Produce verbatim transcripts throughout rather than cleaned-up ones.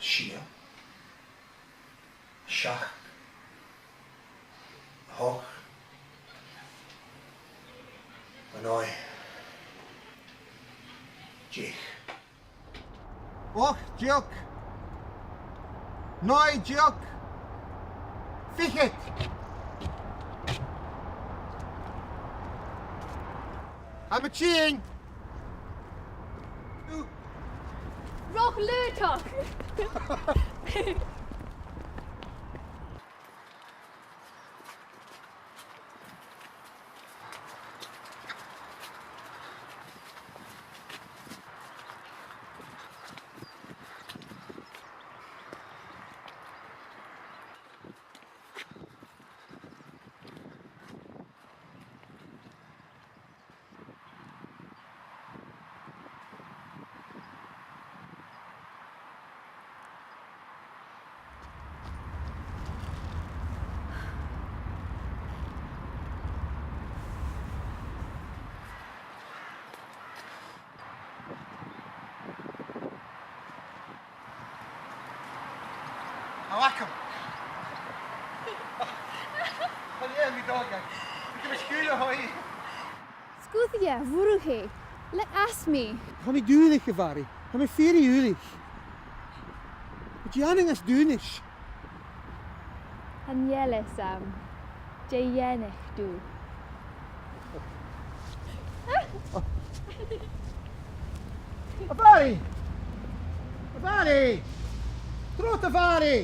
Sia. Seachd. Ochd. A naoi. Deich. Ochd deug. Naoi deug. Fichead. Tha mi a' tighinn. Roch lùteach. Tha agam. Tha e, mi dòigh. Tha e sgìth le hòigh. Sguir dheth, bhuail thu e. Leig às mi. Tha mi duilich, a Mhàiri. Tha mi fìor dhuilich. Dèan às dùnadh. Chan eil e, Sam. Dè dhèanadh tu? A Mhàiri! A Mhàiri! Trobhad, a Mhàiri!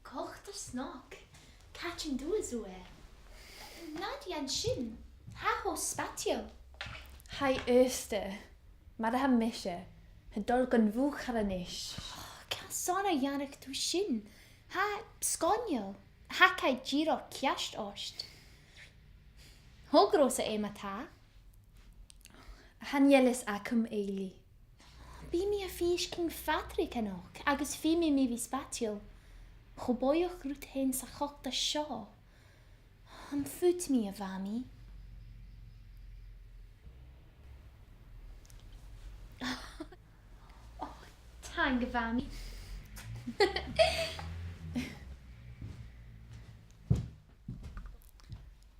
Cochd air snog, càit an d' fhuair thu e? Na dèan sin, tha e cho spaideil. Tha e aosta, mar a tha mise, tha e a' dol gun mhùchadh a-nis. Carson a dhèanadh tu sin? Tha e sgoinneil, tha e dìreach ceart ort. Thog Rosa e ma-thà. Chan eil fhios agam, Eilidh. Bidh mi a' faicinn Pàdraig a-nochd agus feumaidh mi a bhith spaideil. Cho bòidheach riut fhèin 's a' chogadh seo. Am faod mi, a Mhamaidh? Ò, taing, a Mhamaidh.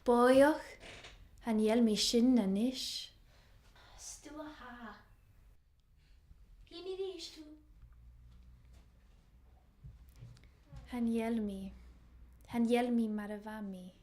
Bòidheach, chan eil mi sin a-nis. 'S tu a tha. Chan eil mi. Chan eil mi mar a bha mi.